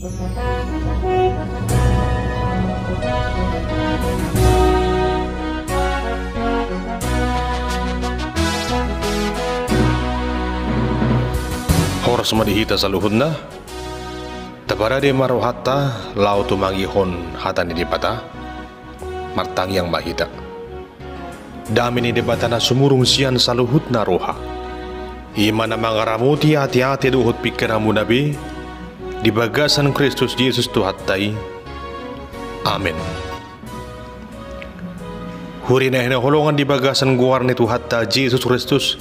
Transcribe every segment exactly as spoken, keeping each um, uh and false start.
Horas ma di hita saluhutna. Taparade ma rohanta laho tumangihon hata ni Debata. Martangiang ma hita. Dame ni Debata na sumurung sian saluhutna roha, i ma na mangaramoti ateate dohot pingkiranmuna be, di bagasan Kristus Jesus Tuhanta i. Amen. Huria na hinaholongan di bagasan goar ni Tuhanta Jesus Kristus,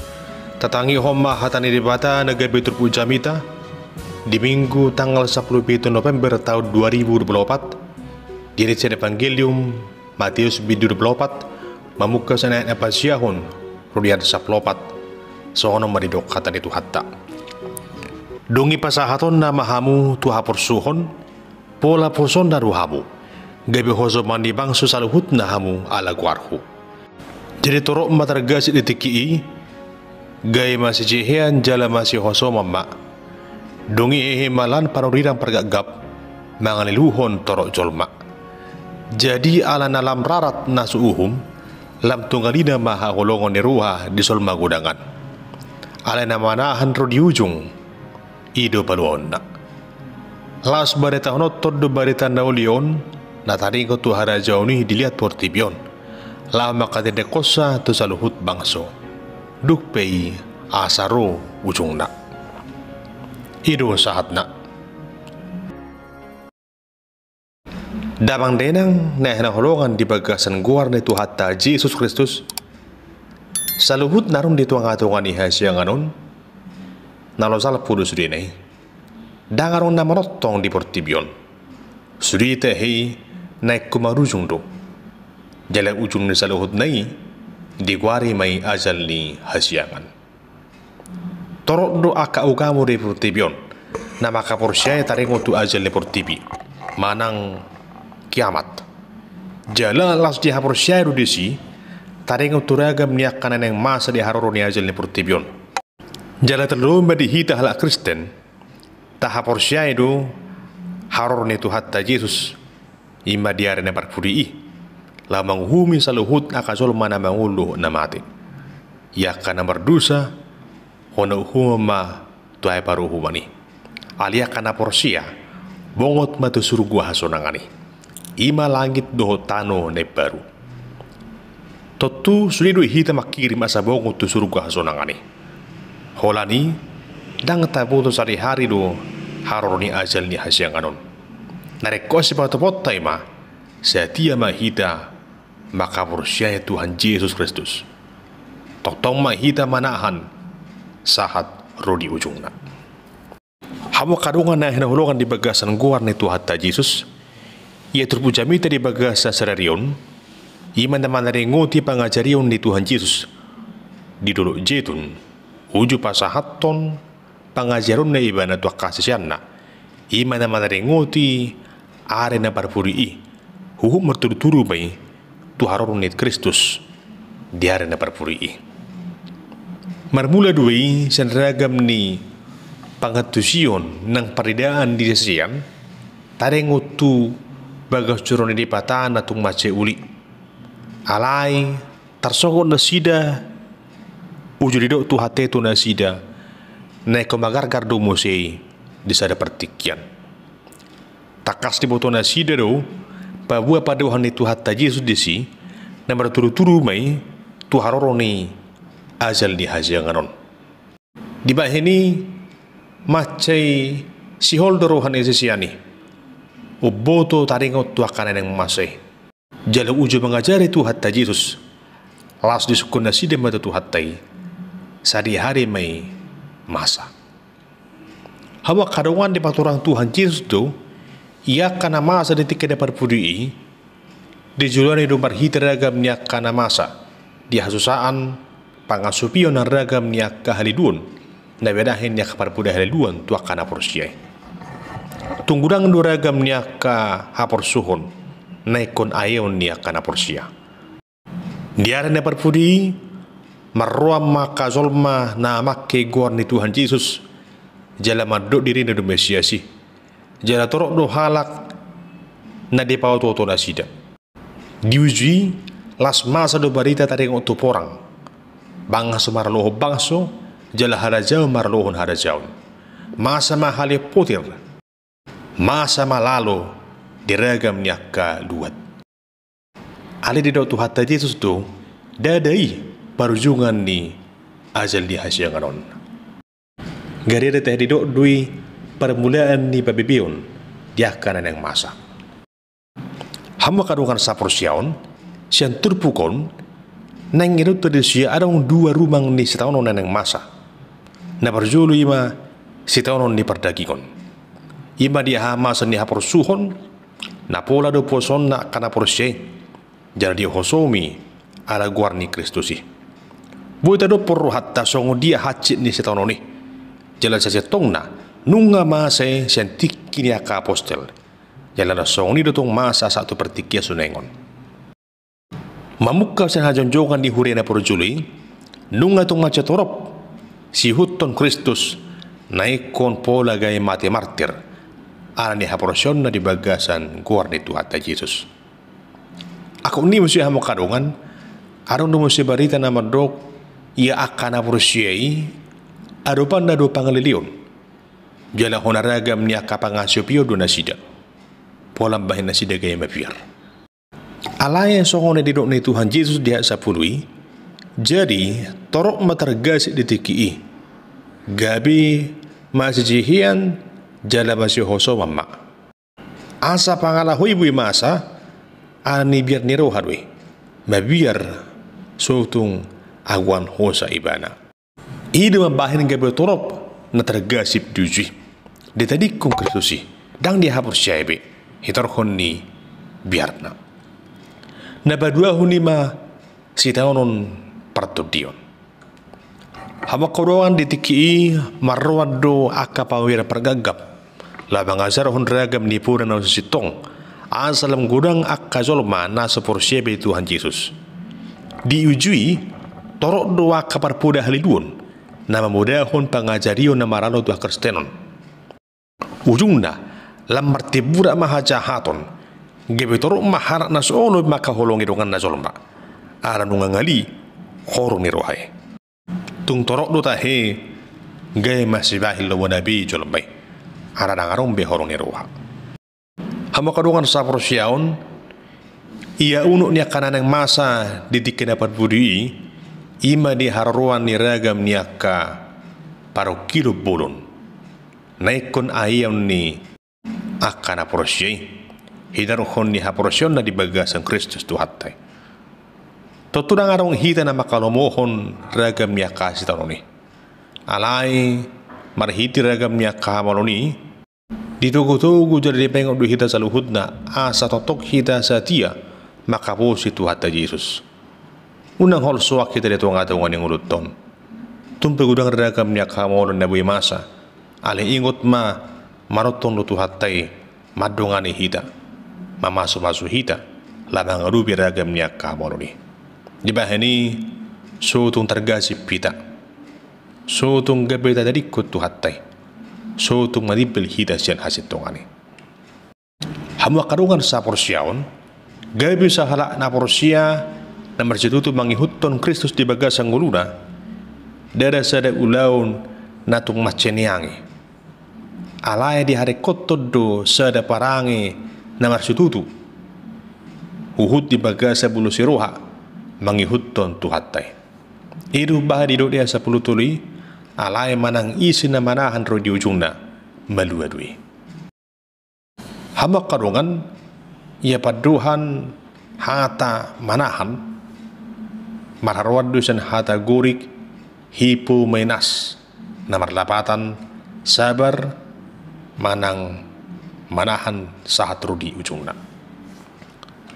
tatangihon ma hata ni Debata na gabe turpuk jamita di Minggu tanggal sampulu pitu November taon dua ribu dua pulu opat, di Evangelium Mateus bindu dua pulu opat, mamungka sian ayat na pasiahon ro di ayat sampulu opat. Songon on ma didok hata ni Tuhanta. Dung i pasahatonna ma hamu tu haporsuhon, pola posonna do hamu, gabe hosoman ni bangso saluhutna hamu ala goarhu. Jadi torop ma targasip di tingki i, gabe masijehean jala masihosoman ma. Dung i hehe ma lan panurirang pargapgap, mangaliluhon torop jolma. Jadi ala na lam rarat na so uhum, lam tunggalina ma haholongon ni roha di jolma godangan. Alai na manahan ro di ujung, i do paluaonna. Laos baritahononhon do barita na uli on, na taringot tu harajaon i di liat portibi on, laho manghatindanghonsa tu saluhut bangso, dung pe i asa ro ujungna. I do sahatna. Damang dainang na hinaholongan di bagasan goar ni Tuhanta Jesus Kristus, saluhut na adong di tongatonga ni hasiangan on, na losa lampu do sudena i. Ndang adong na manongtong di portibi on. Sude tahe i na ingkon marujung do. Jala ujung ni saluhutna i, digoari ma i ajal ni hasiangan. Torop do angka ugamo di portibi on na mangkaporseai taringot tu ajal ni portibi manang kiamat. Jala laos dihaporseai do disi taringot tu ragam ni angka na naeng masa di haroro ni ajal ni portibi on. Jala tarlumobi ma di hita halak Kristen, tahaporseai do haroro ni Tuhanta Jesus, i ma di ari na parpudi i, laho manguhumi saluhut angka jolma na mangolu dohot na mate. I angka na mardosa, hona uhuman ma tu aek paruhuman i. Alai angka na porsea, bongot ma tu surgo hasonangan i. I ma langit dohot tano na imbaru. Tontu sude do hita mangkirim asa bongot tu surgo hasonangan i. Holan i, ndang taboto sadihari do haroro ni ajal ni hasiangan on. Na ringkot sipatupaonta i ma, satia ma hita mangkaporseai Tuhan Jesus Kristus. Tongtong ma hita manahan sahat ro di ujungna. Hamu angka dongan na hinaholongan di bagasan goar ni Tuhanta Jesus, ia turpuk jamita di bagasan sadari on, i ma na manaringoti pangajarion ni Tuhan Jesus di Dolok Jetun, uju pasahathon pangajaronna ibana tu angka siseanna, i ma na manaringoti ari na parpudi i, huhut martudutudu ma i tu haroro ni Kristus di ari na parpudi i. Marmula do i sian ragam ni pangantusion nang parnidaan ni sisean taringot tu bagas joro ni Debata na tung mansai uli. Alai tarsogot nasida, uju didok Tuhanta i tu nasida, na ingkon magargar do muse i di sada partingkian. Tangkas diboto nasida do paboa pandohan ni Tuhanta Jesus disi, na martudutudu ma i tu haroro ni ajal ni hasiangan on. Dibahen i mansai sihol do roha ni sisean i umboto taringot tu angka na naeng masa i. Jala uju mangajari Tuhanta Jesus, laos disungkun nasida ma tu Tuhanta i, sadihari ma i masa. Hamu angka dongan, dipatorang Tuhan Jesus do i angka na masa di tingki na parpudi i, di joloan i do marhite ragam ni angka na masa di hasusaan, pangasupion nang ragam ni angka haliluon na binahen ni angka parpudi haliluon tu angka na porsea i. Tung godang do ragam ni angka haporsuhon na ingkon aeon ni angka na porsea. Di ari na parpudi i, marroan ma angka jolma na mangke goar ni Tuhan Jesus, jala mandok dirina do Mesias i. Jala torop do halak na dipaotooto nasida. Di uju i, las masa do barita taringot tu porang. Bangso maralohon bangso, jala harajaon maralohon harajaon. Masa ma halimpotir. Masa ma lalo di ragam ni angka luat. Alai didok Tuhanta Jesus do, ndada i parujungan ni ajal ni hasiangan on. Gari-gari tahe didok do i parmulaan ni pabebeon di angka na naeng masa. Hamu angka dongan saporseaon, sian turpuk on, naeng idaonta do sia adong dua rumang ni sitaonon na naeng masa. Na parjolo i ma sitaonon ni pardagingon. I ma di aha masa ni haporsuhon, na pola do puasonna angka na porsea i. Jala dihosomi ala goar ni Kristus i. Boi tadophon rohanta songon dia hansit ni sitaonon i. Jala sasintongna, nunga masa i sian tingki ni angka apostel. Jala na songon i do tong masa sahat tu partingkian sude on. Mamungka sian hajongjongan ni huria na parjolo i, nunga tung mansai torop siihuthon Kristus na ingkon pola gabe mate martir, ala ni haporseaonna di bagasan goar ni Tuhanta Jesus. Angkup ni i muse hamu angka dongan, adong do muse barita na mandok, ia angka na porsea i, adopanna do pangaleleon. Jala hona ragam ni angka pangasopion do nasida. Pola mambahen nasida gabe mabiar. Alai songon na didok ni Tuhan Jesus di ayat sampulu i, jadi torop ma targasip di tingki i. Gabe masijihean jala masihosoman ma. Asa pangalaho i boi masa, ala ni biar ni roha do i. Mabiar so tung agoan hosa ibana. I do mambahen gabe torop na targasip di uju i. Ditadingkon Kristus i, ndang dihaporseai be, hinorhon ni biarna. Na paduahon i ma sitaonon partondion. Hamu angka dongan, di tingki i marroan do angka pamabiaran pargapgap. Laho mangajarhon ragam ni poda na so sintong, asa lam godang angka jolma na so porsea be Tuhan Jesus. Di uju i, torop do angka parpoda haliluon, na mamodahon pangajarion na maralo tu hakristenon. Ujungna, lam martimburak ma hajahaton, gabe torop ma halak na so olo mangkaholongi donganna jolma, ala nunga ngali horong ni roha i. Tung torop do tahe, gabe masibahen lomona be jolma i, ala ndang adong be horong ni roha. Hamu angka dongan saporseaon, ia unok ni angka na naeng masa di tingki na parpudi i, i ma di haroroan ni ragam ni angka parungkilon bolon. Na ingkon aeon ni angka na porsea i, hinorhon ni haporseaonna di bagasan Kristus Tuhanta i. Tontu ndang adong hita na mangkalomohon ragam ni angka sitaonon i. Alai, marhite ragam ni angka hamaolon i, ditogutogu jala dipaingot do hita saluhutna, asa tongtong hita satia manghaposi Tuhanta Jesus. Unang holsoan hita di tongatonga ni ngolunta on. Tung pe godang ragam ni angka hamaolon na boi masa, alai ingot ma, manongtong do Tuhanta i mandongani hita, mamasumasu hita, laho mangadopi ragam ni angka hamaolon i. Dibahen i, so tung targasip hita. So tung gabe tatadingkon Tuhanta i. So tung matimbel hita sian hasintongan i. Hamu angka dongan saporseaon, gabe sahalak na porsea na marsitutu mangihuthon Kristus di bagasan ngoluna, ndada sada ulaon na tung mansai neang i. Alai diharingkothon do sada parange na marsitutu, huhut di bagasan ulos ni roha, mangihuthon Tuhanta i. I do umbahen didok di ayat sampulu tolu i, alai manang ise na manahan ro di ujungna, malua do i. Hamu angka dongan, ia pandohan hata manahan, marharoan do sian hata Gorik, hipomenas, na marlapatan sabar, manang manahan sahat ro di ujungna.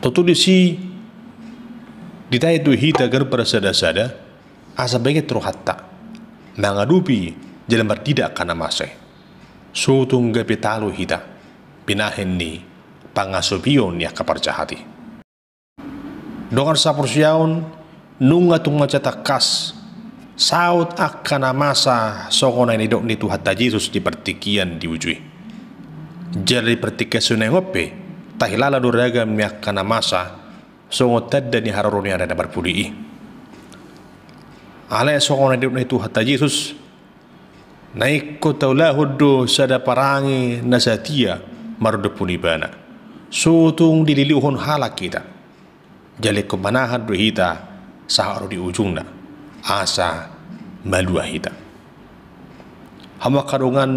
Tontu disi, ditahi do hita ganup marsadasada, asa bege rohanta mangadopi jala marnida angka na masa i. So tung gabe talu hita binahen ni pangasopion ni angka parjahat i. Dongan saporseaon, nunga tung mansai tangkas saut angka na masa songon na nidok ni Tuhanta Jesus di partingkian di uju i. Jala di partingkian songon i pe, tahilala do ragam ni angka na masa songon tanda ni haroro ni ari na parpudi i. Alai songon na nidok ni Tuhanta Jesus, na ingkon taulahon do sada parange na satia mardophon Ibana. So tung dililihon halak hita. Jala ingkon manahan do hita sahat ro di ujungna, asa malua hita. Hamu angka dongan,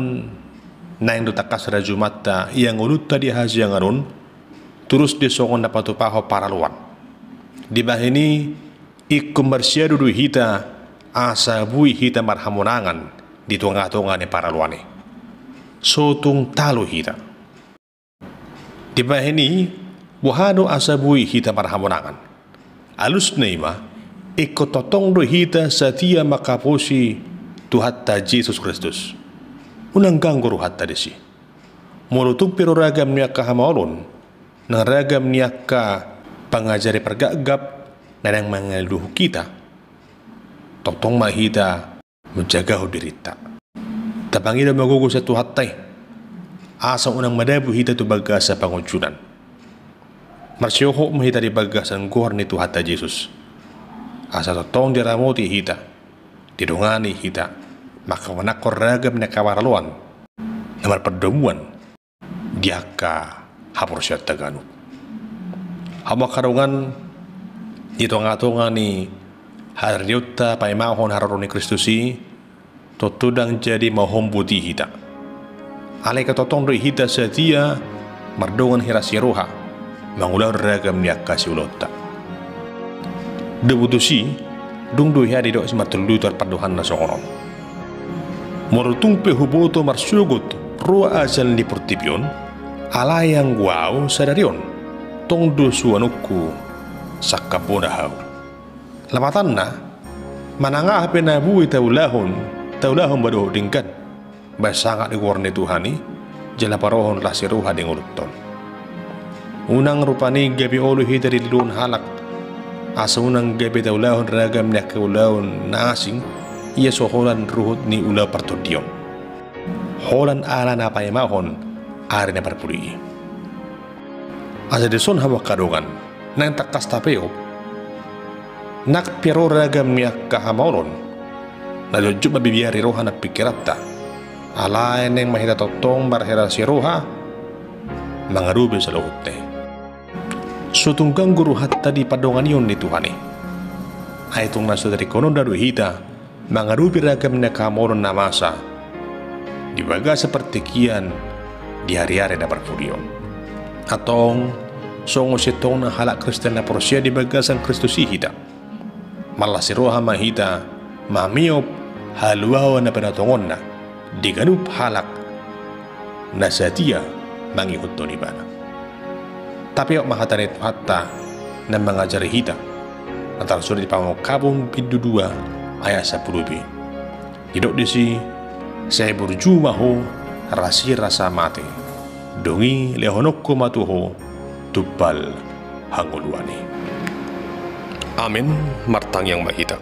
naeng do tangkas rajumanta ia ngolunta di hasiangan on, torus do songon na patupahon paraloan. Dibahen i, ingkon marsiadu do hita, asa boi hita marhamonangan di tongatonga ni paraloan i. So tung talu hita. Dibahen i, boha do asa boi hita marhamonangan? Alusna i ma, ingkon tongtong do hita satia mangkaposi Tuhanta Jesus Kristus. Unang ganggu rohanta disi. Molo tung pe ro ragam ni angka hamaolon, nang ragam ni angka pangajari pargapgap na naeng mangalehon hita, tongtong ma hita manjagahon dirinta. Tapangido ma gogo sian Tuhanta i, asa unang madabu hita tu bagasan pangunjunan. Marsiohot ma hita di bagasan goar ni Tuhanta Jesus, asa tongtong diramoti hita, didongani hita, mangkamanangkon ragam ni angka paraloan na marpardomuan di angka haporseaonta ganup. Hamu angka dongan, di tongatonga ni hadirionta paimahon haroro ni Kristus i, tontu ndang jadi mahombu ti hita. Alai ingkon tongtong do hita satia mardongan hira siroha mangulahon ragam ni angka siulaonta. Dung tusi, dung do hea didok si Martin Luther pandohanna songon on: Molo tung pe huboto marsogot roa ajal ni portibi on, alai anggo ahu sadari on, tong do suanonku sangkap bona hau. Lapatanna, manang aha pe na boi taulahon, taulahon ma dohot denggan, baen sangap di goar ni Tuhan i, jala parohon las ni roha di ngolunta on. Unang rupani gabe olo hita dililihon halak, asa unang gabe taulahon ragam ni angka ulaon na asing, ia so holan ruhut ni ulaon partondion, holan ala na paimahon ari na parpudi i. Asa dison hamu angka dongan, naeng tangkas tapeop, nang pe ro ragam ni angka hamaolon na jotjot mabiar di roha nang pingkiranta, alai naeng ma hita tongtong marhira siroha mangadopi saluhutna i. So tung ganggu rohanta di pandonganion ni Tuhan i, ai tung na so taringot on do hita mangadopi ragam ni angka hamaolon na masa di bagasan partingkian di ariari na parpudi on. Antong, songon sintongna halak Kristen na porsea di bagasan Kristus i hita, marlas ni roha ma hita mameop haluaon na pinatongonna di ganup halak na satia mangihuthon Ibana. Tapeop ma hata ni Tuhanta na mangajari hita, na tarsurat di Pamungkapun bindu dua ayat sampulu b. Didok disi: Sai burju ma ho rasirasa mate, dung i lehononku ma tu ho tumpal hangoluan i. Amen. Martangiang ma hita.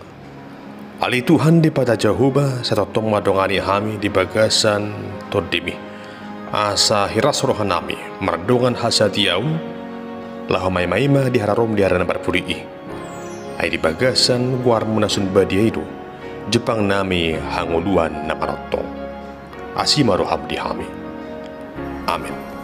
Ale Tuhan Debata Jahowa, sai tongtong ma dongani hami di bagasan Tondim i, asa hiras rohanami mardongan hasatiaon laho maimaima di hararoM di ari na parpudi i. Ai di bagasan goarMu na sun badia i do jumpangnami hangoluan na manongtong. Asi ma rohaM di hami. Amen.